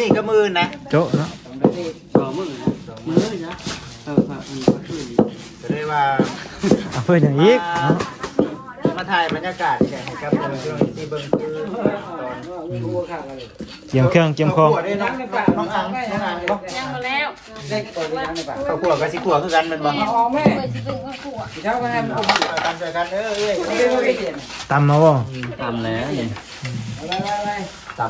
ນີ້ກໍມື້ອື່ນນະ ໂຈະເນາະ ສອງມື້ນະ ມື້ນະ ເອີ ພະ ມື້ອື່ນນີ້ ກໍເລີຍວ່າ ເອົາເພິ່ນຫຍັງອີກເນາະ ມາ ມາຖ່າຍບັນຍາກາດນີ້ແຫຼະ ໃຫ້ກັບເພື່ອນທີ່ເບິ່ງຄືຕອນ ອືມ ກຽມເຄື່ອງກຽມຂອງ ເຂົ້າຄົວເດ້ເນາະ ນ້ອງອັງ ນ້ອງອັງເນາະ ຍັງບໍ່ແລ້ວ ເຂົ້າຄົວກໍຊິຂົ້ວຄືກັນແມ່ນບໍ່? ເອີ ຊິເປັນຄົວ ຊ່ວຍກັນ ຊ່ວຍກັນເດີ ເອີຍ ຕຳມາບໍ່? ອືມ ຕຳແລ້ວນີ້ ຕຳ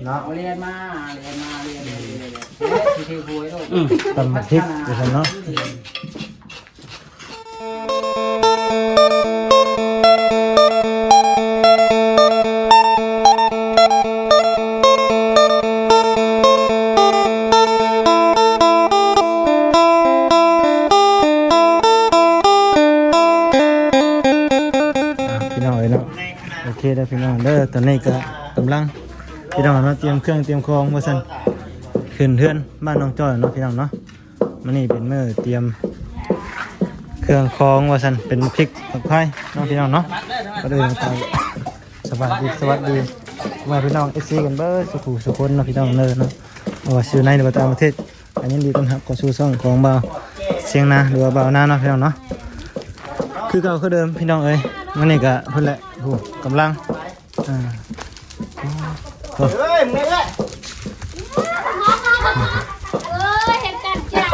ເນາະ ເອົາລຽນມາ ລຽນມາ ລຽນ ລຽນ ລຽນ ຊິຖືຫວຍໂລດ ອືມ ຕຳບັກພິກວ່າຊັ້ນເນາະ. ພີ່ນ້ອງເອີຍເນາະ ໂອເຄເດີພີ່ນ້ອງເດີ ຕອນນີ້ກໍກຳລັງ ພີ່ນ້ອງເນາະ ຕຽມເຄື່ອງຕຽມຂອງວ່າຊັ້ນ ຂຶ້ນເຮືອນບ້ານນ້ອງຈ້ອຍເນາະ ພີ່ນ້ອງເນາະ. ມື້ນີ້ເປັນມື້ຕຽມເຄື່ອງຂອງວ່າຊັ້ນ ເປັນໝາກພິກໝາກໄຜ່ເນາະ ພີ່ນ້ອງເນາະ ກໍເດີນໄປ ສະບາຍດີ ສະຫວັດດີ ພໍ່ແມ່ພີ່ນ້ອງ ເອັຟຊີ ກັນເບິດສູ່ຜູ້ສູ່ຄົນເນາະ ພີ່ນ້ອງເດີເນາະ ບໍ່ວ່າຢູ່ໃນ ຫຼືວ່າຕ່າງປະເທດ ກໍຍິນດີຕ້ອນຮັບເຂົ້າສູ່ຊ່ອງຂອງບ່າວຊຽງນາ ຫຼືວ່າບ່າວນາເນາະ ພີ່ນ້ອງເນາະ ຄືເກົ່າຄືເດີມ ພີ່ນ້ອງເອີຍ ມື້ນີ້ກໍເພິ່ນແຫຼະ ຜູ້ກຳລັງ ອ່າ ໂອ້ ເອີຍ ເມື່ອຍແລ້ວ ເອີຍ ເຮັດກັນຈ້າ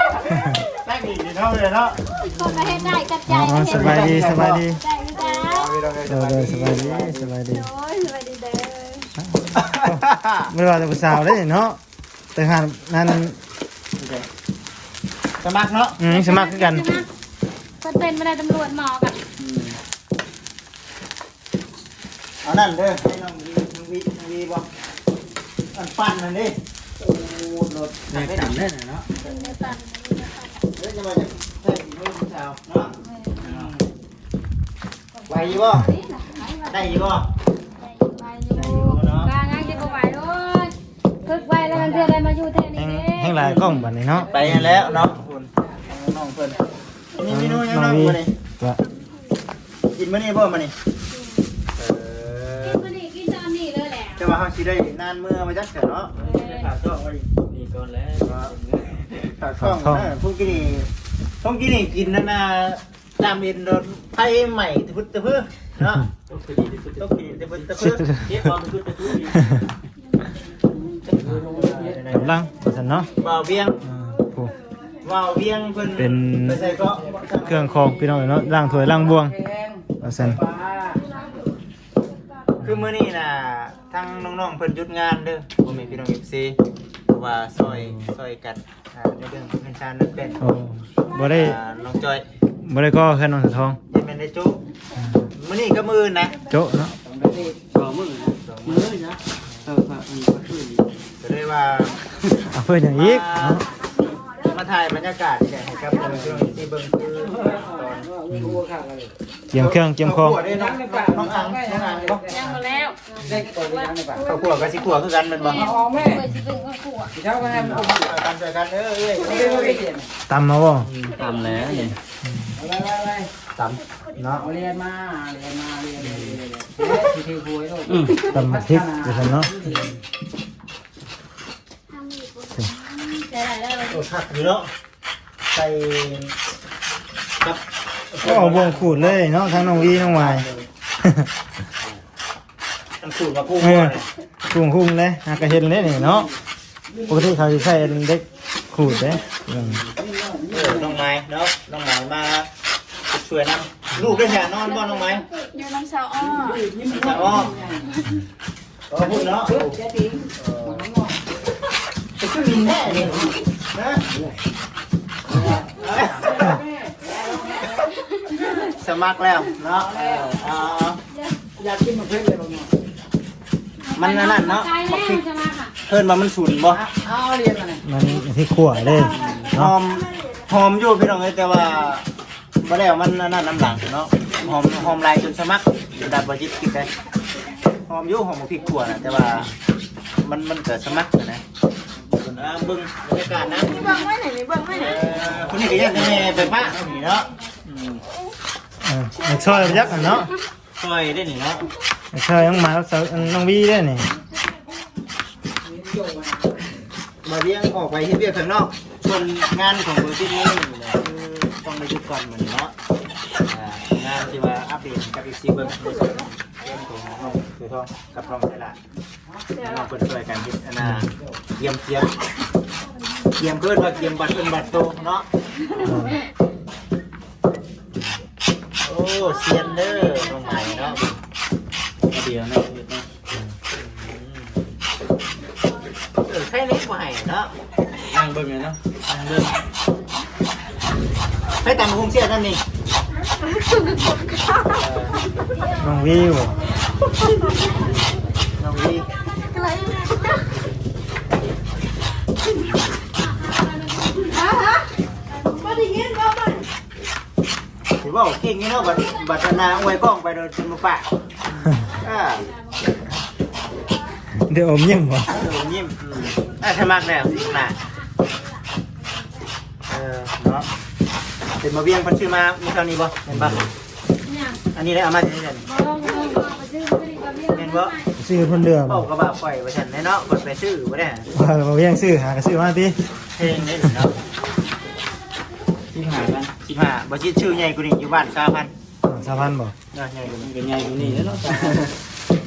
ແປ້ງອີກເນາະ ເນາະ ໂອ້ຍ ກໍເຮັດໄດ້ກັນຈ້າ ອໍ ສະບາຍດີ ສະບາຍດີ ໄດ້ຢູ່ຈ້າ ໂດຍ ໂດຍ ສະບາຍດີ ສະບາຍດີ ໂອ້ຍ ສະບາຍດີເດີ ບໍ່ໄດ້ວ່າແຕ່ຜູ້ສາວເດ້ເນາະ ແຕ່ຫານັ້ນ ສະໝັກເນາະ ອືມ ສະໝັກຄືກັນ ສະໝັກ ເພິ່ນເປັນບໍ່ໄດ້ຕຳຫຼວດໝໍກັນ ອືມ ເອົານັ້ນເດີ ໃຫ້ນ້ອງວີ ນ້ອງວີ ນ້ອງວີບໍ່ ອັນປັ່ນນັ້ນເດ້ ໂອ້ ລົດ ແມ່ນປັ່ນເດ້ເນາະ ເອີ ຈະວ່າຈະໃສ່ມືຜູ້ສາວເນາະ ອືມ ໄຫວຢູ່ບໍ່? ໄດ້ຢູ່ບໍ່? ໄດ້ຢູ່ ໄດ້ຢູ່ເນາະ ວ່າຍັງຊິບໍ່ໄຫວ ໂອ້ຍ ຝຶກໄວ້ແລ້ວ ເທື່ອໄດ້ມາຢູ່ແທ້ນີ້ເດ້ ແຮງຫຼາຍກ້ອງບັດນີ້ເນາະ ໄປຫັ້ນແລ້ວເນາະ ພຸ້ນ ນ້ອງເພິ່ນ ມີເມນູຫຍັງເນາະມື້ນີ້? ກິນມື້ນີ້ບໍ່ມື້ນີ້? ເອີ ກິນມື້ນີ້ ກິນຕອນນີ້ເລີຍແຫຼະ ແຕ່ວ່າເຮົາຊິໄດ້ນານເມື່ອບໍ່ຈັກແທ້ເນາະ ຝາກທ້ອງໄວ້ນີ້ກ່ອນແຫຼະ ຝາກທ້ອງ ເອີ ພວກກີ້ນີ້ ພວກກີ້ນີ້ກິນນັ້ນນະ ຕາມເອັນໂດນໄຟໄໝ້ຕະພຶດຕະພຶເນາະ ຕົກຕະດີ້ຕະພຶດຕະພຶ ເຈັບຄອຕະພຶດຕະພຶ ກຳລັງວ່າຊັ້ນເນາະ ບ່າວວຽງ ອ່າ ຜູ້ ບ່າວວຽງເພິ່ນ ເປັນ ໄປໃສ່ເກາະ ເຄື່ອງຂອງພີ່ນ້ອງເນາະ ລ້າງຖ້ວຍລ້າງບ່ວງວ່າຊັ້ນ ຄືມື້ນີ້ນະ ທາງນ້ອງໆເພິ່ນຢຸດງານເດີ ພໍ່ແມ່ພີ່ນ້ອງ ເອັຟຊີ ເພາະວ່າຊ່ອຍ ຊ່ອຍກັນ ອ່າ ໃນເລື່ອງເຮືອນຊານນັ້ນເປັນ ໂອ້ ບໍ່ໄດ້ ອ່າ ນ້ອງຈ້ອຍ ບໍ່ໄດ້ກໍ່ເຮືອນນ້ອງສາວທອງ ເຮັດແມ່ນໄດ້ໂຈະ ອ່າ ມື້ນີ້ກັບມື້ອື່ນນະ ໂຈະເນາະ ສອງມື້ນະ ມື້ນະ ເອີ ພະ ມື້ອື່ນນີ້ ກໍເລີຍວ່າ ເອົາເພິ່ນຫຍັງອີກເນາະ ມາ ມາຖ່າຍບັນຍາກາດນີ້ແຫຼະ ໃຫ້ກັບເພື່ອນທີ່ເບິ່ງຄືຕອນ ອືມ ກຽມເຄື່ອງກຽມຂອງ ເຂົ້າຄົວເດ້ເນາະ ນ້ອງອັງ ນ້ອງອັງບໍ່? ຍັງບໍ່ແລ້ວ ເຂົ້າຄົວກໍຊິຂົ້ວຄືກັນແມ່ນບໍ່? ແມ່ນ ເອີຍ ຊິເປັນຄົວ ຊ່ວຍກັນ ຊ່ວຍກັນເດີ ເອີຍ ຕຳມາບໍ່? ອືມ ຕຳແລ້ວນີ້ ຕຳເນາະ ເອົາລຽນມາ ລຽນມາ ລຽນ ລຽນ ລຽນ ຊິຖືຫວຍໂລດ ອືມ ຕຳບັກພິກວ່າຊັ້ນເນາະ ໂອ້ ຄັກຢູ່ເນາະ ໃສ່ກັບ ໂອ້ ເອົາບ່ວງຂູດເລີຍເນາະ ທັງນ້ອງວີນ້ອງຫວາຍ ມັນຂູດມາຄຸ່ງ ເອີ ຄຸ່ງໆເດ້ ຫາກະເຫັນເດ້ນີ້ເນາະ ປົກກະຕິເຂົາຊິໃຊ້ເດັກຂູດເດ້ ເອີ ເອີ ນ້ອງໄມ້ເນາະ ນ້ອງໄມ້ມາຊ່ວຍນຳ ລູກໄດ້ແທ້ນອນບໍ່ນ້ອງໄມ້? ຢູ່ນຳສາວອ້ອ ສາວອ້ອ ເອີ ພຸ້ນເນາະ ເອີ ຄືມີແທ້ນີ້ນະ ສະໝັກແລ້ວເນາະ ເອີ ຢາກກິນໝາກເຜັດເລີຍ ມັນອັນນັ້ນເນາະ ໝາກພິກ ເອີ້ນວ່າມັນສຸນບໍ່? ມັນພິກຂົ້ວເດ້ ຫອມ ຫອມຢູ່ພີ່ນ້ອງເອີຍ ແຕ່ວ່າບໍ່ແລ້ວມັນອັນນັ້ນນຳຫຼັງເນາະ ຫອມ ຫອມຫຼາຍຈົນສະໝັກ ລະດັບບໍ່ຈິດກິນໄດ້ ຫອມຢູ່ ຫອມໝາກພິກຂົ້ວນະ ແຕ່ວ່າມັນ ມັນກະສະໝັກນະ ເບິ່ງບັນຍາກາດນະ ເບິ່ງໄວ້ນີ້ ເບິ່ງໄວ້ນີ້ ເອີ ຜູ້ນີ້ກະຢ້ານແມ່ໄປປະນີ້ເນາະ ເອີ ຊ່ອຍຈັກຫັ້ນເນາະ ຊ່ອຍໄດ້ນີ້ເນາະ ຊ່ອຍນ້ອງໝາກັບສາວ ນ້ອງວີໄດ້ນີ້ ໂອ້ ບ່າວວຽງອອກໄປເຮັດວຽກຂ້າງນອກ ສ່ວນງານຂອງເບີຕິດນີ້ແຫຼະ ຄືຕ້ອງໄດ້ຢຸດກ່ອນມື້ນີ້ເນາະ. ອ່າ ງານທີ່ວ່າອັບເດດໃຫ້ກັບເອັຟຊີເບິ່ງ ໃນສ່ວນຂອງເລື່ອງຂອງນ້ອງເສືອທອງກັບນ້ອງໄຊລາ ນ້ອງເພິ່ນຊ່ວຍກັນເຮັດອັນນ່າ ກຽມ ກຽມ ກຽມ ເອີ້ນວ່າກຽມບັດເອີ້ນບັດໂຕເນາະ. ໂອ້ ຊຽນເດີນ້ອງໃໝ່ເນາະ ດຽວນະ ເອີ ໃຊ້ເລັກບໍ່ໃຫ້ເນາະ ນັ່ງເບິ່ງເລີຍເນາະ ນັ່ງເບິ່ງ. ໃຜຕຳບັກຫຸ່ງເສຍນັ້ນນີ້ ນ້ອງວີບໍ ນ້ອງວີ ບໍ່ໄດ້ຍິນບໍ່ມັນ ຊິເວົ້າເກັ່ງຢູ່ເນາະ ບັດ ບັດອັນນ່າອວຍກ້ອງໄປໂດຍຈະມາປາກ ອ່າ ດຽວອມຍິ້ມບໍ ເອີ ອມຍິ້ມ ອືມ ອ່າ ສະໝັກແລ້ວນະ ເອີ ເນາະ ເປັນມາວຽງເພິ່ນຊື້ມາມື້ເຊົ້ານີ້ບໍ ແມ່ນບໍ່? ອັນນີ້ໄດ້ເອົາມາຈາກໃສ? ບໍ່ ບໍ່ ບໍ່ ໄປຊື້ຢູ່ນີ້ ບໍ່ມີ ແມ່ນບໍ່? ຊື້ເພິ່ນເດືອ ເວົ້າກັບວ່າຂ້ອຍວ່າຊັ້ນແຫຼະເນາະ ເພິ່ນໄປຊື້ບໍ່ໄດ້ ເອີ ມາວຽງຊື້ ຫາກໍຊື້ມາຕິ ແພງເດ້ເນາະ ສິບຫ້າພັນ ສິບຫ້າ ບໍ່ຊິຊື້ໃຫຍ່ກວ່ານີ້ ຢູ່ບ້ານຊາວພັນ ຊາວພັນບໍ? ເອີ ໃຫຍ່ກວ່ານີ້ ມັນກໍໃຫຍ່ກວ່ານີ້ແຫຼະເນາະ ຊາວພັນ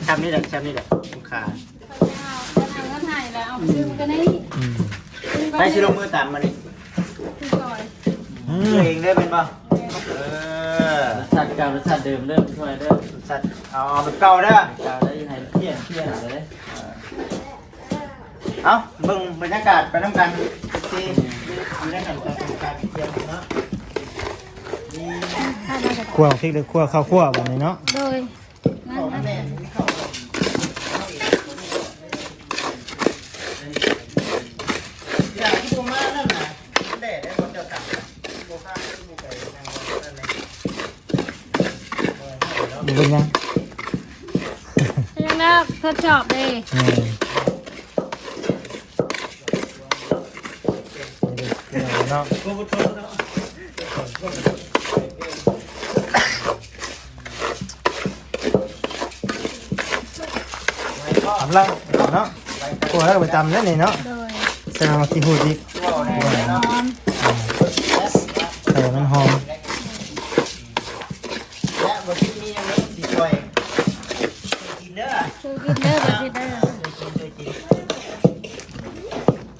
ຊ່ຳນີ້ແຫຼະ ຊ່ຳນີ້ແຫຼະ ລູກຄ້າ ເພິ່ນເອົາເງິນໃຫ້ແລ້ວ ເອົາໄປຊື້ມັນກໍໄດ້ ອືມ ໃຜຊິລົງມືຕຳມື້ນີ້? ຄືຂ້ອຍ ອືມ ຊື້ເອງເດີແມ່ນບໍ່? ເອີ ລົດຊາດເກົ່າ ລົດຊາດເດີມເດີ ຊ່ວຍເດີ ລົດຊາດ ເອົາ ເອົາແບບເກົ່າເດີ ເກົ່າເດີ ໃຫ້ມັນພຽນ ພຽນເລີຍ. ເອົາ ເບິ່ງບັນຍາກາດໄປນຳກັນ ທີ່ຢູ່ໃນຂັ້ນຕອນຂອງການກຽມເນາະ ມີ ຂົ້ວພິກ ຫຼື ຂົ້ວເຂົ້າຂົ້ວບັດນີ້ເນາະ ໂດຍ ບໍ່ເປັນຫຍັງ ຍັງແລ້ວ ທົດສອບເດ້ ເອີ ເນາະ ກຳລັງເນາະ ໂອ້ຍ ປະຈຳເດ້ນີ້ເນາະ ໂດຍ ໃສ່ໝາກຂີ້ຫູດອີກ ຫອມ ໃສ່ໃຫ້ມັນຫອມ ແລະ ບໍ່ຊິມີຫຍັງເລີຍ ຊິຊ່ອຍກິນເດີ ຊ່ວຍກິນເດີ ບໍ່ຊິເດີ ຊ່ວຍກິນ ຊ່ວຍກິນ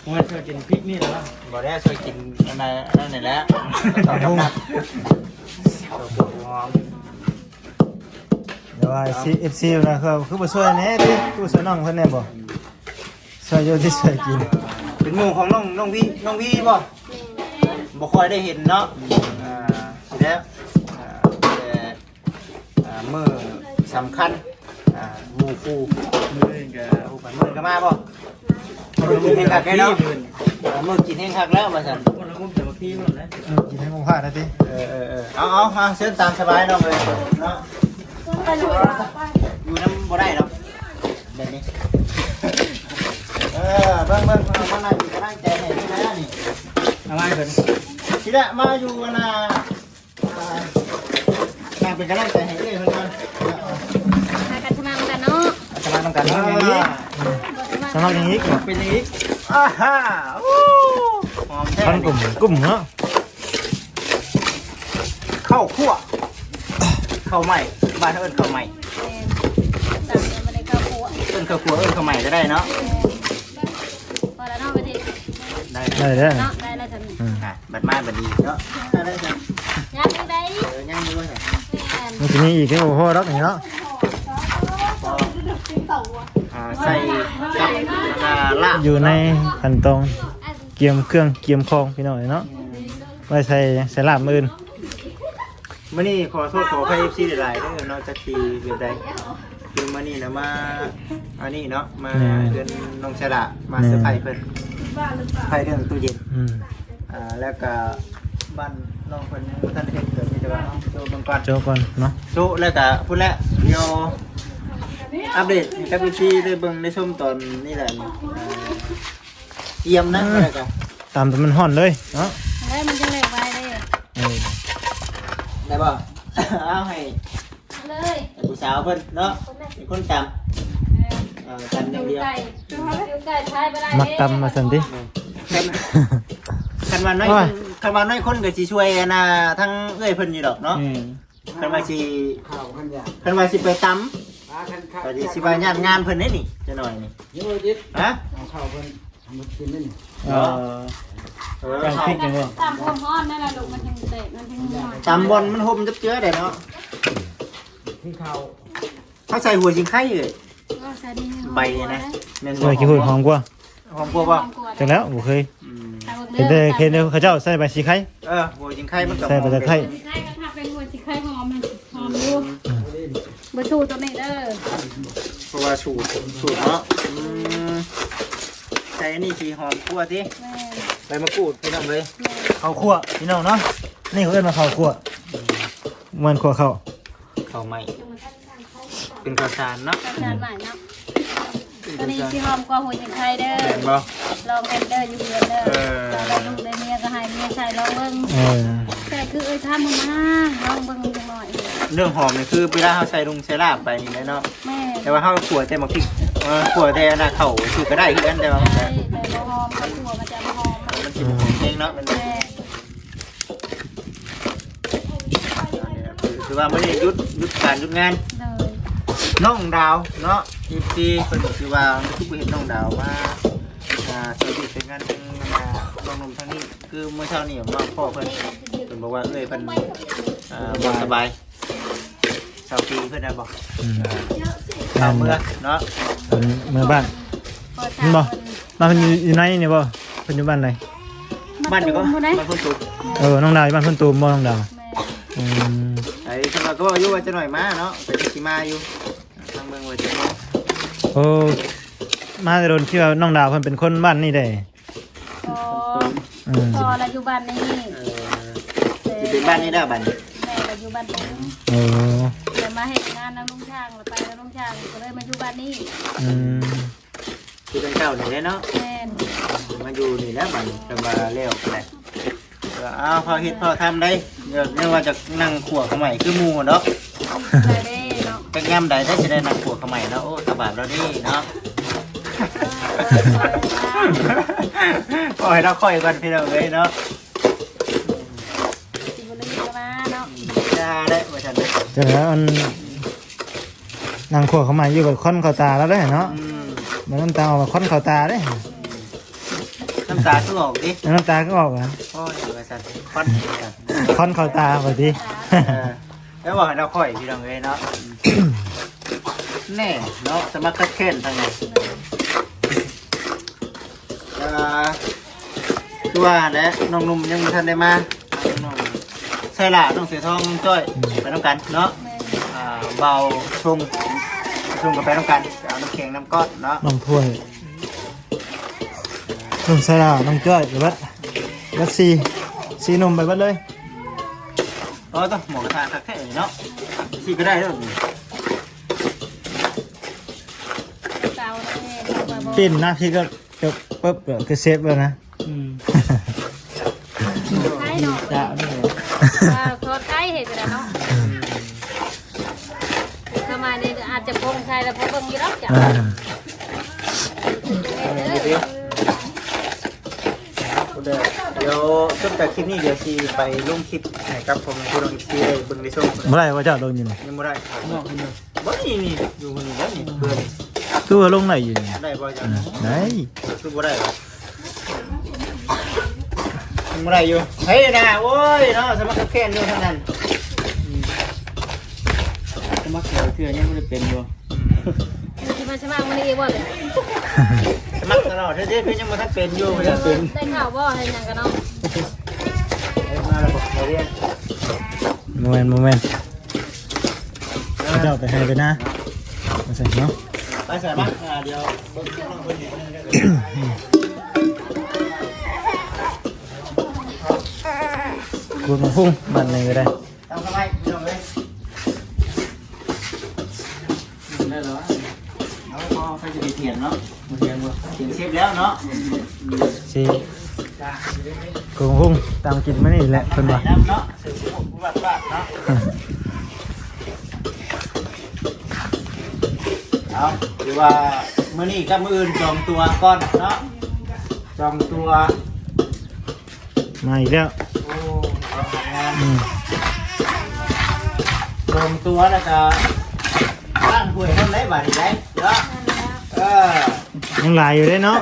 ໂອ້ຍ ຊ່ວຍກິນພິກນີ້ແຫຼະ ບໍ່ໄດ້ຊ່ວຍກິນອັນນັ້ນ ອັນນັ້ນນີ້ແຫຼະ ເອົາຫອມ ເອົາຫອມ ແຕ່ວ່າ ເອັຟຊີ ເອັຟຊີ ນະ ຄື ຄືບໍ່ຊ່ວຍແດ່ຕິ ຄືບໍ່ຊ່ວຍນ້ອງເພິ່ນແດ່ບໍ? ຊ່ວຍຢູ່ທີ່ຊ່ວຍກິນ ເປັນໝູ່ຂອງນ້ອງ ນ້ອງວີ ນ້ອງວີບໍ? ບໍ່ຄ່ອຍໄດ້ເຫັນເນາະ ອ່າ ຊິແລ້ວ ອ່າ ແຕ່ ອ່າ ມື້ສຳຄັນ ອ່າ ໝູ່ຄູ່ ມື້ອື່ນກໍ ໝູ່ກັນ ມື້ອື່ນກໍມາບໍ? ມື້ກິນແຮງຄັກແລ້ວເນາະ ມື້ກິນແຮງຄັກແລ້ວວ່າຊັ້ນ ຄົນລະກຸ່ມສາມັກຄີໝົດແລ້ວ ເອີ ກິນໃຫ້ໝູ່ພາດໄດ້ຕິ ເອີ ເອີ ເອີ ເອົາ ເອົາ ມາເຊີນຕາມສະບາຍນ້ອງເອີຍເນາະ ຢູ່ນຳບໍ່ໄດ້ດອກ ແບບນີ້ ເອີ ເບິ່ງ ເບິ່ງ ເພິ່ນເອົາມານັ່ງເປັນກຳລັງໃຈໃຫ້ນີ້ນະນີ້ ເອົາມາໃຫ້ເພິ່ນ ຊິໄດ້ມາຢູ່ອັນນ່າ ອ່າ ນັ່ງເປັນກຳລັງໃຈໃຫ້ເອື້ອຍເພິ່ນກ່ອນ ພາກັນສະໝັກນຳກັນເນາະ ສະໝັກນຳກັນເນາະ ອ່າ ບໍ່ສະໝັກ ສະໝັກຫຍັງອີກ ເປັນຫຍັງອີກ ອ່າຮາ ໂອ້ ຫອມແທ້ ພັນກຸ້ມ ກຸ້ມເນາະ ເຂົ້າຂົ້ວ ເຂົ້າໃໝ່ ບ້ານເຮົາເອີ້ນເຂົ້າໃໝ່ ແມ່ນ ຕ່າງເອີ້ນບໍ່ໄດ້ເຂົ້າຂົ້ວ ເອີ້ນເຂົ້າຂົ້ວ ເອີ້ນເຂົ້າໃໝ່ກໍໄດ້ເນາະ ແມ່ນ ພໍແລ້ວເນາະ ບັດນີ້ ໄດ້ ໄດ້ແລ້ວ ເນາະ ໄດ້ແລ້ວຊັ້ນ ອືມ ອ່ະ ບັດມາບັດດີເນາະ ໄດ້ແລ້ວຊັ້ນ ຍັງອີກໄດ໋ ເອີ ຍັງຢູ່ ແມ່ນ ມັນຊິມີອີກ ໂອ້ໂຫ ດອກນີ້ເນາະ ອ່າ ໃສ່ກັບ ອ່າ ລາບ ຢູ່ໃນຂັ້ນຕອນກຽມເຄື່ອງກຽມຂອງ ພີ່ນ້ອງເອີຍເນາະ ໄວ້ໃສ່ ໃສ່ລາບມື້ອື່ນ. ມື້ນີ້ຂໍໂທດຂໍອະໄພ ເອັຟຊີ ຫຼາຍໆເດີເນາະ ຈັກຊິແບບໃດ ຄືມື້ນີ້ນະມາອັນນີ້ເນາະ ມາ ແມ່ນ ເຮືອນນ້ອງສະຫຼາ ມາ ແມ່ນ ເຊີໄພຣສ໌ເພິ່ນ ເຊີໄພຣສ໌ເລື່ອງຕູ້ເຢັນ ອືມ ອ່າ ແລ້ວກະບ້ານນ້ອງເພິ່ນຍັງບໍ່ທັນໄດ້ເຮັດ ກໍມີແຕ່ວ່າເອົາໂຊະເບິ່ງກ່ອນ ໂຊະກ່ອນເນາະ ໂຊະແລ້ວກະພຸ້ນແຫຼະ ດຽວອັບເດດໃຫ້ກັບ ເອັຟຊີ ໄດ້ເບິ່ງໄດ້ຊົມຕອນນີ້ແຫຼະ ອ່າ ກຽມນະ ອືມ ແລ້ວກໍຕຳ ແຕ່ມັນຮ້ອນເລີຍເນາະ ແລ້ວມັນຈຶ່ງແຫຼກໄວເດ້ ເອີ ໄດ້ບໍ່? ເອົາໃຫ້ເລີຍ ໃຫ້ຜູ້ສາວເພິ່ນເນາະ ເປັນຄົນຕຳ ເອີ ເອີ ຕຳຢ່າງດຽວ ຢູ່ໃກ້ ຢູ່ໃກ້ ຖ່າຍບໍ່ໄດ້ ມັກຕຳວ່າຊັ້ນຕິ ເອີ ຄັນ ຄັນວ່ານ້ອຍ ໂອ້ຍ ຄົນ ຄັນວ່ານ້ອຍຄົນກໍຊິຊ່ວຍອັນນ່າ ທາງເອື້ອຍເພິ່ນຢູ່ດອກເນາະ. ອືມ ຄັນວ່າຊິ ເຂົ້າຄັນຢາກ ຄັນວ່າຊິໄປຕຳ ອ່າ ຄັນເຂົ້າ ກໍຊິວ່າຍາດງານເພິ່ນເດ້ນີ້ ຈັກໜ້ອຍນີ້. ເອີ ຈິດ ຮະ ເອົາເຂົ້າເພິ່ນ ເອົາມາກິນເດ້ນີ້. ເອີ ເອີ ເອົາ ແກງພຣິກນີ້ບໍ່? ຕຳຄວາມຮ້ອນນັ້ນລະລູກ ມັນຈຶ່ງແຕກ ມັນຈຶ່ງ ຕຳບ່ອນມັນຫົ່ມຈັບເຈືອໄດ້ເນາະ. ກິນເຂົ້າ ເຮົາໃສ່ຫົວຊິງໄຄເອີຍ ເອີ ໃສ່ໃບນະ ແມ່ນບໍ່? ໃສ່ຂີ້ຫູດຫອມກວ່າ ຫອມກວ່າບໍ່? ຈັກແລ້ວ ບໍ່ເຄີຍ. ອືມ ເຫັນແຕ່ ເຫັນແຕ່ເຂົາເຈົ້າໃສ່ໃບຊິງໄຄ. ເອີ ຫົວຊິງໄຄມັນກໍ ໃສ່ໃບຕະໄຄ ຫອມເດ້ ຊິງໄຄກໍຖ້າເປັນຫົວຊິງໄຄຫອມ ມັນຫອມຢູ່. ອືມ ບໍ່ສູ້ຕົວນີ້ເດີ ເພາະວ່າສູດ ສູດເນາະ. ອືມ ໃສ່ອັນນີ້ຊິຫອມກວ່າຕິ? ແມ່ນ ໃບມະກຣູດ ພີ່ນ້ອງເອີຍ. ແມ່ນ ເຂົ້າຂົ້ວ ພີ່ນ້ອງເນາະ ນີ້ເຂົາເອີ້ນວ່າເຂົ້າຂົ້ວ. ອືມ ແມ່ນຂົ້ວເຂົ້າ ເຂົ້າໃໝ່ ເປັນເຂົ້າສານເນາະ ເຂົ້າສານໃໝ່ເນາະ. ຕົວນີ້ຊິຫອມກວ່າຫົວຊິງໄຄເດີ ແມ່ນບໍ່? ລອງເຮັດເດີຢູ່ເຮືອນເດີ. ເອີ ລອງເບິ່ງ ໄດ້ເມຍກໍໃຫ້ເມຍໃສ່ລອງເບິ່ງ. ເອີ ແຕ່ຄືເອີຍທຳມາ ລອງເບິ່ງຈັກໜ້ອຍ. ເລື່ອງຫອມນີ້ຄືເວລາເຮົາໃສ່ລຸງໃສ່ລາບໄປນີ້ແຫຼະເນາະ. ແມ່ນ ແຕ່ວ່າເຮົາຂົ້ວແຕ່ໝາກພິກ ເອີ ຂົ້ວແຕ່ອັນນ່າເຂົ້າຊື່ກໍໄດ້ຄືກັນ ແຕ່ວ່າ ໄດ້ ແຕ່ບໍ່ຫອມ ເຂົ້າຂົ້ວມັນຈະບໍ່ຫອມ ມັນຊິບໍ່ຫອມເອງເນາະ. ແມ່ນ ແມ່ນ ຄືວ່າມື້ນີ້ຢຸດ ຢຸດການຢຸດງານ. ໂດຍ ນ້ອງດາວເນາະ ເອັຟຊີ ເພິ່ນກໍຄືວ່າຄືບໍ່ເຫັນນ້ອງດາວມາ ອ່າ ຊ່ວຍວຽກຊ່ວຍງານທາງ ອ່າ ນ້ອງໜຸ່ມທາງນີ້. ຄືມື້ເຊົ້ານີ້ມາພໍ້ເພິ່ນ ເພິ່ນບອກວ່າເອື້ອຍເພິ່ນ ອ່າ ບໍ່ສະບາຍ ຊາວປີເພິ່ນນະບໍ? ອືມ ເອົາເມືອເນາະ ເພິ່ນເມືອບ້ານ ແມ່ນບໍ່? ບ້ານເພິ່ນຢູ່ ຢູ່ໃນນີ້ບໍ່? ເພິ່ນຢູ່ບ້ານໃດ? ບ້ານຢູ່ກໍ ບ້ານໂພນຕູມ. ເອີ ນ້ອງດາວຢູ່ບ້ານໂພນຕູມບໍ່ ນ້ອງດາວ? ແມ່ນ ອືມ ໄອ້ເພິ່ນວ່າກໍເວົ້າຢູ່ວ່າຈະໜ້ອຍມາເນາະ ກໍຊິມາຢູ່ ທາງເມືອງວ່າຈະ ໂອ້ ມາແຕ່ດົນ ຄິດວ່ານ້ອງດາວເພິ່ນເປັນຄົນບ້ານນີ້ເດ້. ອໍ ອືມ ພໍ່ລະຢູ່ບ້ານນີ້. ເອີ ເອີ ຊິເປັນບ້ານນີ້ແລ້ວບັດນີ້. ແມ່ລະຢູ່ບ້ານໂພນ. ເອີ ແລ້ວມາເຮັດງານນຳລຸງຊ້າງ ແລ້ວໄປນຳລຸງຊ້າງ ກໍເລີຍມາຢູ່ບ້ານນີ້. ອືມ ຄືເປັນເກົ່ານີ້ແຫຼະເນາະ. ແມ່ນ ມາຢູ່ນີ້ແຫຼະບັດນີ້ ຄັນວ່າແລ້ວກໍໄດ້. ເອີ ເອົາ ພໍເຮັດພໍທຳໄດ໋ ເອີ ແນວວ່າຈະນັ່ງຂົ້ວເຂົ້າໃໝ່ຄືໝູ່ດອກ. ໄດ້ເດ້ເນາະ ຈັກຍາມໃດໄດ້ຊິໄດ້ນັ່ງຂົ້ວເຂົ້າໃໝ່ເນາະ. ໂອ້ ສະບາຍແລ້ວເດ້ເນາະ. ໂອ້ຍ ເນາະ ຂ້ອຍກ່ອນພີ່ນ້ອງເອີຍເນາະ. ຊິບໍ່ລືມກໍມາເນາະ. ຢ່າໄດ້ວ່າຊັ້ນເດ້. ຈັກແລ້ວ ອັນ ນັ່ງຂົ້ວເຂົ້າໃໝ່ຢູ່ບັດຄວັນເຂົ້າຕາລາວເດ້ເນາະ. ອືມ ບັດນ້ຳຕາອອກບັດຄວັນເຂົ້າຕາເດ້. ນ້ຳຕາຄືອອກຕິ? ນ້ຳຕາຄືອອກຫວາ? ໂອ້ຍ ວ່າຊັ້ນ ຄວັນ ຄວັນເຂົ້າຕາວ່າຕິ? ເອີ ແລ້ວວ່າໃຫ້ລາວຄ່ອຍພີ່ນ້ອງເອີຍເນາະ. ແນ່ເນາະ ສະໝັກຄັບແຄ້ນທາງນີ້. ອ່າ ຄືວ່າແຫຼະ ນ້ອງໜຸ່ມຍັງບໍ່ທັນໄດ້ມາ. ນ້ອງໄຊລາ ນ້ອງເສືອທອງ ນ້ອງຈ້ອຍ ອືມ ໄປນຳກັນເນາະ. ແມ່ນ ອ່າ ບ່າວຊົງ ຊົງກໍໄປນຳກັນ ໄປເອົານ້ຳແຂງນ້ຳກ້ອນເນາະ. ນ້ອງຖ້ວຍ ນ້ອງໄຊລາ ນ້ອງຈ້ອຍ ໄປເບິດ ເບິດສີ່ ສີ່ໜຸ່ມໄປເບິດເລີຍ. ອໍ ຕະ ໝູກະທະຄັກແທ້ເນາະ. ສີ່ກໍໄດ້ແລ້ວ ເອົາແນ່ ເອົາແນ່ ປິ່ນນະ ທີ່ກໍ ປຶບ ປຶບ ກໍຄືເຊບແລ້ວນະ. ອືມ ໄຄເນາະ ຈະເນາະ ວ່າທອດໄຄເຮັດໄປແລ້ວເນາະ. ອືມ ປະມານນີ້ອາດຈະປົງໃສ່ແລ້ວ ພໍເບິ່ງຢູ່ດອກ. ອ່າ ດຽວຈົບຈາກຄລິບນີ້ ດຽວຊິໄປລົງຄລິບໃຫ້ກັບພໍ່ແມ່ພີ່ນ້ອງ ເອັຟຊີ ໄດ້ເບິ່ງໄດ້ຊົມ. ບໍ່ໄດ້ວ່າເຈົ້າລົງຢູ່ນີ້? ຍັງບໍ່ໄດ້. ບໍ່ ນີ້ ນີ້ ຢູ່ນີ້ແຫຼະນີ້ ເພື່ອນ ຄືວ່າລົງໄດ້ຢູ່ນີ້. ໄດ້ບໍ່ເຈົ້າ? ໄດ້. ຄືບໍ່ໄດ້ຫວາ? ຍັງບໍ່ໄດ້ຢູ່. ເຮີ້ຍນາ ໂອ້ຍເນາະ ສະໝັກຄັບແຄ້ນຢູ່ທາງນັ້ນ. ອືມ ສະໝັກແຕ່ລະເທື່ອຍັງບໍ່ໄດ້ເປັນຢູ່. ອືມ ຊິມາສະໝັກມື້ນີ້ອີກບໍ່ເລີຍ? ສະໝັກຕະຫຼອດເທື່ອ ເດ້ ຄືຍັງບໍ່ທັນເປັນຢູ່. ບໍ່ທັນເປັນ. ໄດ້ຂ່າວບໍ່ ເຮັດຫຍັງກັນເນາະ? ເອີ ມາແລ້ວບໍ່ ມາຮຽນ? ບໍ່ແມ່ນ ບໍ່ແມ່ນ. ເຂົາເຈົ້າໄປໄຮ່ໄປນາ ວ່າຊັ້ນເນາະ. ໄປໃສມາ ອ່າ ດຽວເບິ່ງນ້ອງເພິ່ນຢູ່. ບຸນມາພຸ້ງ ບ້ານນີ້ກໍໄດ້. ຕາມສະບາຍ ພີ່ນ້ອງເອີຍ. ໄດ້ແລ້ວ ເອົາ ພໍໃຜຈະໄປຖຽງເນາະ. ມາຖຽງບໍ່? ຖຽງເຊບແລ້ວເນາະ. ຊິ ກອງຮຸ່ງຕາມກິນມື້ນີ້ແຫຼະ ເພິ່ນວ່າ. ເອົາ ຖືວ່າມື້ນີ້ກັບມື້ອື່ນຈອງຕົວກ່ອນເນາະ. ຈ ສອງຕົວ ມາອີກແລ້ວ. ໂອ້ ເອົາຫາງານ ອືມ ສອງຕົວ ແລ້ວກະລ້າງຖ້ວຍນຳໄດ້ບາດນີ້ໄດ໋ເນາະ. ເອີ ຍັງຫຼາຍຢູ່ເດ້ເນາະ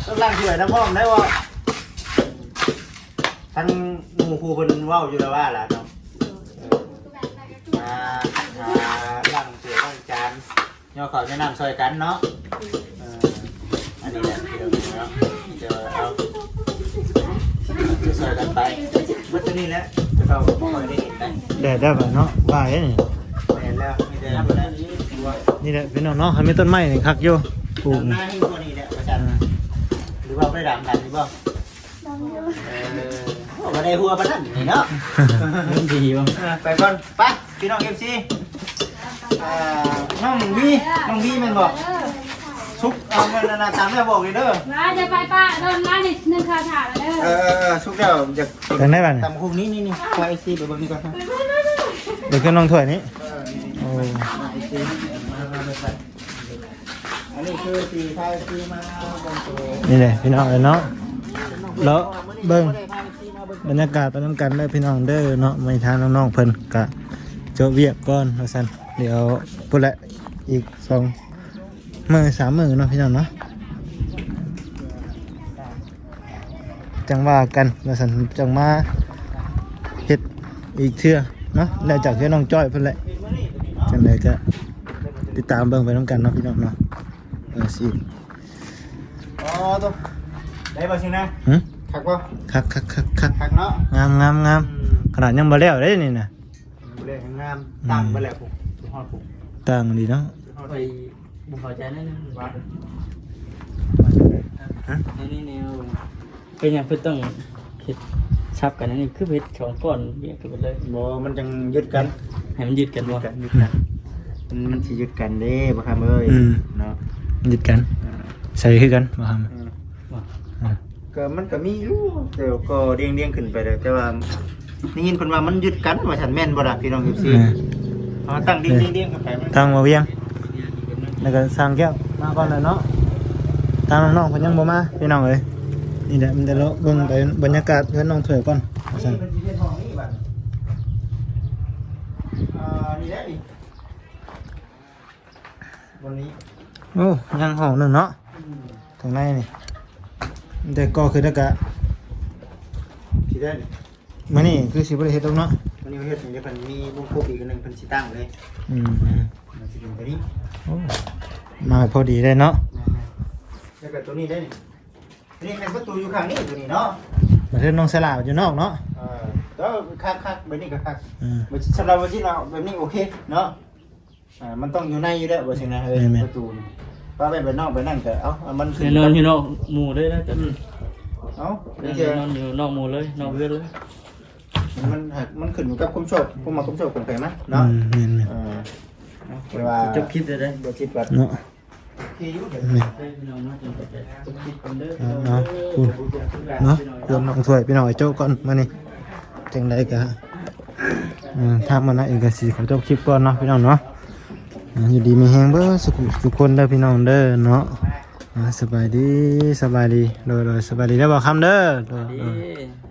ຕ້ອງລ້າງຖ້ວຍນຳພ້ອມໄດ້ບໍ່? ທັງໝູ່ຄູ່ເພິ່ນເວົ້າຢູ່ແລ້ວວ່າລະເນາະ ເອີ ມາ ມາລ້າງຖ້ວຍລ້າງຈານ ຍໍເຂົ້າຍໍນ້ຳຊ່ອຍກັນເນາະ. ເອີ ອັນນີ້ແຫຼະພີ່ນ້ອງເນາະ ມີແຕ່ວ່າເອົາ ຊ່ອຍກັນໄປ ເບິດເທົ່ານີ້ແຫຼະ ແຕ່ເກົ່າກໍບໍ່ຄ່ອຍໄດ້ເຫັນໄດ໋. ແດດແລ້ວເນາະ ວ່າເດ້ນີ້. ແມ່ນແລ້ວ ມີແຕ່ອັນນັ້ນ ນີ້ແຫຼະພີ່ນ້ອງເນາະ ຄັນມີຕົ້ນໄມ້ນີ້ຄັກຢູ່ ປູກ ດຳນາໃຫ້ກວ່ານີ້ແຫຼະວ່າຊັ້ນ. ອືມ ຫຼືວ່າບໍ່ໄດ້ດຳກັນນີ້ບໍ່? ເອີ ບໍ່ໄດ້ຫົວປານນັ້ນນີ້ເນາະ ເລື່ອງດີບໍ່? ເອີ ໄປກ່ອນ ໄປ ພີ່ນ້ອງເອັຟຊີ. ອ່າ ນ້ອງວີ ນ້ອງວີແມ່ນບໍ່? ສຸກ ເອົາເງິນອັນນັ້ນຕາມແມ່ບອກເດີ. ມາ ຈະໄປປະ ເດີນມານີ້ ໜຶ່ງຄາຖາເດີ. ເອີ ເອີ ເອີ ສຸກແລ້ວ ຢາກ ຈັ່ງໃດບັດນີ້? ຕຳຫຸ່ງນີ້ ນີ້ ນີ້ ພາເອັຟຊີໄປເບິ່ງນີ້ກ່ອນ. ເດີຂຶ້ນນ້ອງຖ້ວຍນີ້. ເອີ ນີ້ ໂອ້ ມາເອັຟຊີ ມາ ມາເບິ່ງກັນ. ອັນນີ້ຄືທີ່ພາເອັຟຊີມາເບິ່ງໂຕ ນີ້ແຫຼະພີ່ນ້ອງເອີຍເນາະ ເລາະເບິ່ງບັນຍາກາດໄປນຳກັນເດີພີ່ນ້ອງເດີເນາະ. ມື້ນີ້ທາງນ້ອງໆເພິ່ນກະຈົບວຽກກ່ອນວ່າຊັ້ນ ດຽວພຸ້ນແຫຼະ ອີກສອງມື້ສາມມື້ເນາະພີ່ນ້ອງເນາະ ຈັ່ງວ່າກັນວ່າຊັ້ນ ຈັ່ງມາເຮັດອີກເທື່ອເນາະ ແລ້ວຈາກເຮືອນນ້ອງຈ້ອຍເພິ່ນແຫຼະ. ຈັ່ງໃດກະຕິດຕາມເບິ່ງໄປນຳກັນເນາະພີ່ນ້ອງເນາະ. ເອີ ຊິ ອໍ ໂຕ ໄດ້ບໍ່ຊິນະ? ຫຶ? ຄັກບໍ່? ຄັກໆໆໆ ຄັກເນາະ ງາມໆໆ ອືມ ຂະໜາດຍັງບໍ່ແລ້ວເດ້ນີ້ນະ ບໍ່ແລ້ວ ງາມ ອືມ ຕັ້ງໄປແລ້ວພຸ້ນ ຮອດພຸ້ນ ຕັ້ງດີເນາະ. ຂ້ອຍບໍ່ເຂົ້າໃຈແນວໜຶ່ງວ່າ ຮະ? ໃນແນວ ເປັນຫຍັງເພິ່ນຕ້ອງເຮັດສັບກັນ ອັນນີ້ຄືເຮັດສອງກ້ອນວຽກກັນເລີຍ? ບໍ່ ມັນຈັ່ງຍຶດກັນ ໃຫ້ມັນຍຶດກັນບໍ່? ຍຶດກັນ ຍຶດກັນ ມັນ ມັນຊິຍຶດກັນເດ້ ບໍ່ຄຳເອີຍ ອືມ ເນາະ ຍຶດກັນ ອ່າ ໃສ່ຄືກັນ ບໍ່ຄຳ ເອີ ບໍ່ ອ່າ ກໍມັນກໍມີຢູ່ ແຕ່ກໍລຽງໆຂຶ້ນໄປແລ້ວ ແຕ່ວ່າ ໄດ້ຍິນເພິ່ນວ່າມັນຍຶດກັນວ່າຊັ້ນ ແມ່ນບໍ່ລະພີ່ນ້ອງເອັຟຊີ? ແມ່ນ ເອົາຕັ້ງລຽງໆກັນໄປ ຕັ້ງມາວຽງ ແລ້ວກໍສ້າງແກ້ວມາກ່ອນແລ້ວເນາະ. ທາງນ້ອງໆເພິ່ນຍັງບໍ່ມາພີ່ນ້ອງເອີຍ. ນີ້ແຫຼະ ມັນຈະເລາະເບິ່ງໄປບັນຍາກາດເຮືອນນ້ອງຖ້ວຍກ່ອນວ່າຊັ້ນ. ນີ້ເພິ່ນຊິເຮັດຫ້ອງນີ້ບັດ ອ່າ ນີ້ແຫຼະນີ້ ບ່ອນນີ້ ໂອ້ ຍັງຫ້ອງໜຶ່ງເນາະ ອືມ ຂ້າງໃນນີ້ ແຕ່ກໍຄືແລ້ວກະ ຊິໄດ້ນີ້ ມື້ນີ້ຄືຊິບໍ່ໄດ້ເຮັດດອກເນາະ ມື້ນີ້ເຮັດນີ້ ເພິ່ນມີວົງກົບອີກອັນໜຶ່ງ ເພິ່ນຊິຕັ້ງເລີຍ ອືມ ມັນຊິເປັນຕົວນີ້ ໂອ້ ມາພໍດີເລີຍເນາະ ແມ່ນໆ ແລ້ວກໍຕົວນີ້ໄດ້ນີ້ ຕົວນີ້ແມ່ນປະຕູຢູ່ຂ້າງນີ້ ຕົວນີ້ເນາະ ມາເຖິງນ້ອງສະຫຼາຢູ່ນອກເນາະ ເອີ ແຕ່ວ່າຄັກໆ ແບບນີ້ກໍຄັກ ອືມ ແບບ ສຳລັບວ່າຊິເນາະ ແບບນີ້ໂອເຄເນາະ. ອ່າ ມັນຕ້ອງຢູ່ໃນຢູ່ແລ້ວວ່າຊັ້ນນະ ເອີ ແມ່ນໆ ປະຕູນີ້ ວ່າໄປ ໄປນອກໄປນັ້ນກໍເອົາ ມັນຂຶ້ນ ແນ່ນອນຢູ່ນອກໝູ່ເລີຍນະ ອືມ ເອົາ ແນ່ນອນຢູ່ນອກໝູ່ເລີຍ ນອກເຮືອນເລີຍ ມັນ ມັນ ມັນຂຶ້ນຢູ່ກັບຄວາມຊອບ ຄວາມມັກຄວາມຊອບຂອງໃຜມາເນາະ ອືມ ແມ່ນໆ ເອີ ເນາະ ແຕ່ວ່າຈົບຄລິບເລີຍເດ້ ບໍ່ຄິດວ່າ ເນາະ ໂອເຄຢູ່ ແມ່ນ ເດີພີ່ນ້ອງເນາະ ຈົບຄລິບກ່ອນເດີ ເອົາ ເອົາ ເນາະ ເພື່ອນນ້ອງຖ້ວຍ ພີ່ນ້ອງ ໄອ້ໂຈ້ກ່ອນ ມານີ້ ຈັ່ງໃດກໍ ເອີ ທາງມື້ນີ້ເອງກໍຊິຂໍຈົບຄລິບກ່ອນເນາະ ພີ່ນ້ອງເນາະ ເອີ ຢູ່ດີມີແຮງເບິດສູ່ຄົນເດີພີ່ນ້ອງເດີເນາະ ເອີ ສະບາຍດີ ສະບາຍດີ ໂດຍ ໂດຍ ສະບາຍດີເດີບ່າວຄຳເດີ ໂດຍ ສະບາຍດີ ໂດຍ.